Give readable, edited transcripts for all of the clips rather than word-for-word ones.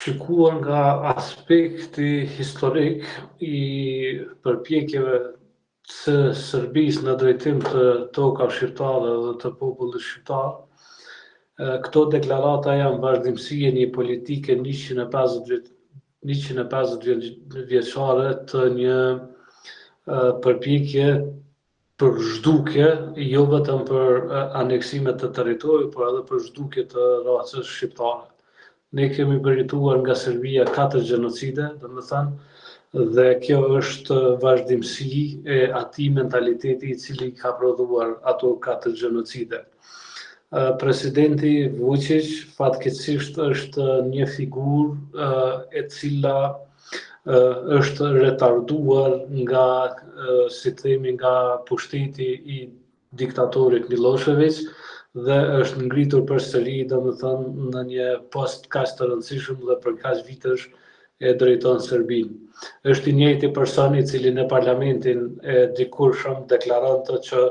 Shikuar nga aspekti historik i përpjekjeve të Serbisë në drejtim të tokave shqiptare dhe të popullit shqiptar, këto deklarata janë vazhdimësi e një politike 150 150 vjeçare të një përpjekje për zhdukje, jo vetëm për aneksime të territorit, por edhe për zhdukje të racës shqiptare. Ne kemi përjetuar nga Serbia katër gjenocide, domethënë, dhe kjo është vazhdimësi e atij mentaliteti i cili ka prodhuar ato katër gjenocide. Presidenti Vuçiq fatkeqësisht është një figurë e cila është retarduar nga, si të themi, nga pushteti i diktatorit Millosheviq dhe është ngritur përsëri, domethënë, në një post kaq të rëndësishëm dhe për kaq vitesh e drejton Serbinë. Është i njëjti person i cili në parlamentin e dikurshëm deklaronte që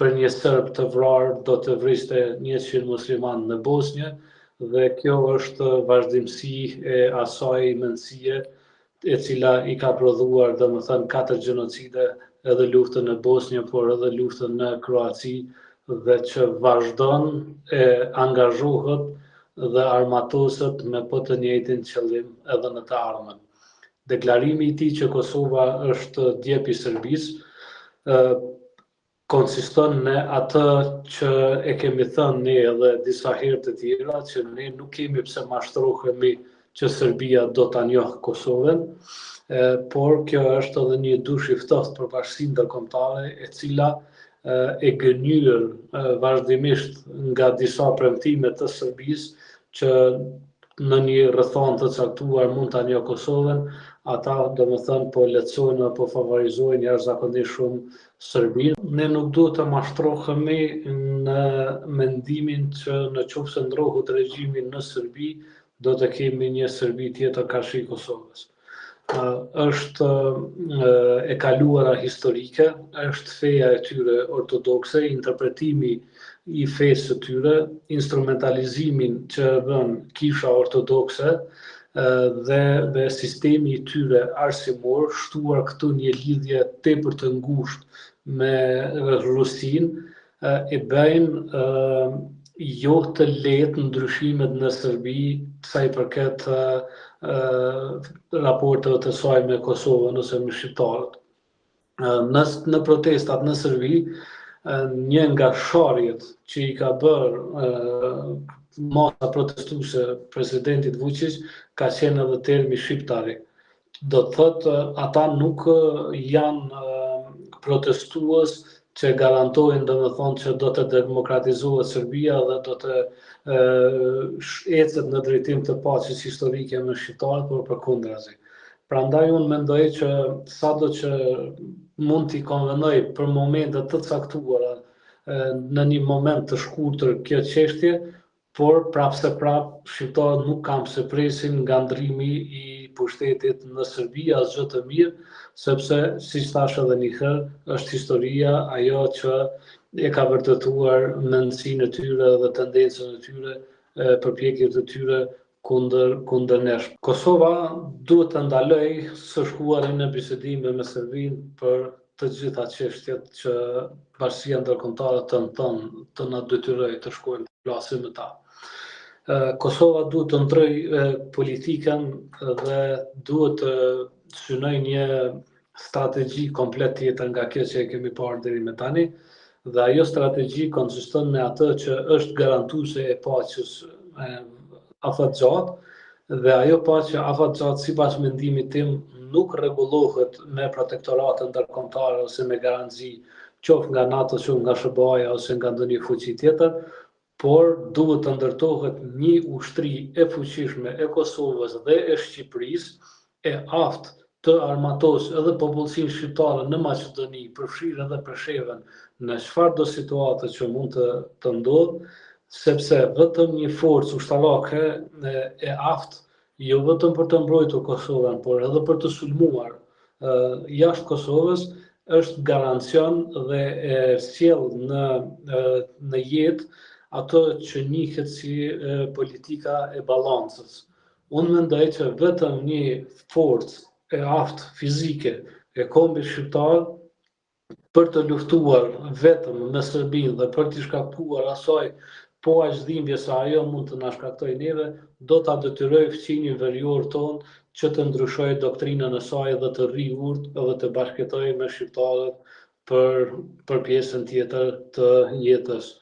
për një serb të vrarë do të vriste 100 muslimanë në Bosnjë dhe kjo është vazhdimësi e asaj mendësie e cila i ka prodhuar, domethënë, katër gjenocide edhe luftën në Bosnjë, por edhe luftën në Kroaci dhe që vazhdon e angazhohet dhe armatoset me po të njëjtin qëllim edhe në të ardhmen. Deklarimi i tij që Kosova është djep i Serbisë, konsiston në atë që e kemi thënë ne edhe disa herë të tjera, që ne nuk kemi pse mashtrohemi që Serbia do ta njohë Kosovën, por kjo është edhe një dush i ftohtë për bashkësinë ndërkombëtare e cila e gënjyer vazhdimisht nga disa premtime të Serbisë që në një rrethanë të caktuar mund ta njohë Kosovën, ata domethënë po lehtësojnë dhe po favorizojnë jashtëzakonisht shumë Serbinë. Ne nuk duhet të mashtrohemi në mendimin që në qoftë se ndrohet regjimi në Serbi, do të kemi një Serbi tjetër karshi Kosovës. Është e kaluara historike, është feja e tyre ortodokse, interpretimi i fesë së tyre, instrumentalizimin që e bën kisha ortodokse dhe dhe sistemi i tyre arsimor, shtuar këtu një lidhje tepër të ngushtë me Rusinë, e bëjnë jo të lehtë ndryshimet në Serbi sa i përket raporteve të saj me Kosovën ose me shqiptarët. Në, në protestat në Serbi, një nga sharjet që i ka bërë masa protestuese presidentit Vučić ka qenë edhe termi shqiptari. Do të thotë ata nuk janë protestues që garantojnë domethënë që do të demokratizohet Serbia dhe do të ecet në drejtim të paqes historike me shqiptarët, por përkundrazi. Prandaj unë mendoj që sado që mund t'i konvenoj për momente të caktuara në një moment të shkurtër kjo çështje, Por prapëseprapë shqiptarët nuk kanë pse presin nga ndrrimi i pushtetit në Serbi asgjë të mirë, sepse siç thashë edhe një herë, është historia ajo që e ka vërtetuar mendësinë e tyre dhe tendencën e tyre, përpjekjet e tyre kundër kundër nesh. Kosova duhet të ndalojë së shkuari në bisedime me Serbinë për të gjitha çështjet që bashkësia ndërkombëtare tenton të na detyrojë të shkojmë të flasim me ta. Kosova duhet të ndrojë politikën dhe duhet të synojë një strategji komplet tjetër nga kjo që e kemi parë deri më tani dhe ajo strategji konsiston në atë që është garantuese e paqes afatgjatë dhe ajo paqe afatgjatë sipas mendimit tim nuk rregullohet me protektorate ndërkombëtare ose me garanci qoftë nga NATO, qoftë nga SHBA-ja ose nga ndonjë fuqi tjetër, por duhet të ndërtohet një ushtri e fuqishme e Kosovës dhe e Shqipërisë, e aftë të armatosë edhe popullsinë shqiptare në Maqedoni, përfshirë edhe Preshevën, në çfarëdo situate që mund të të ndodhë, sepse vetëm një forcë ushtarake e aftë jo vetëm për të mbrojtur Kosovën, por edhe për të sulmuar jashtë Kosovës, është garancion dhe e sjell në në jetë atë që njihet si politika e balancës. Unë mendoj që vetëm një forcë e aftë fizike e kombit shqiptar për të luftuar vetëm me Serbinë dhe për t'i shkaktuar asaj po aq dhimbje sa ajo mund të na shkaktojë neve, do ta detyrojë fqinjin verior tonë që të ndryshojë doktrinën e saj dhe të rrijë urtë dhe të bashkëjetojë me shqiptarët për për pjesën tjetër të jetës.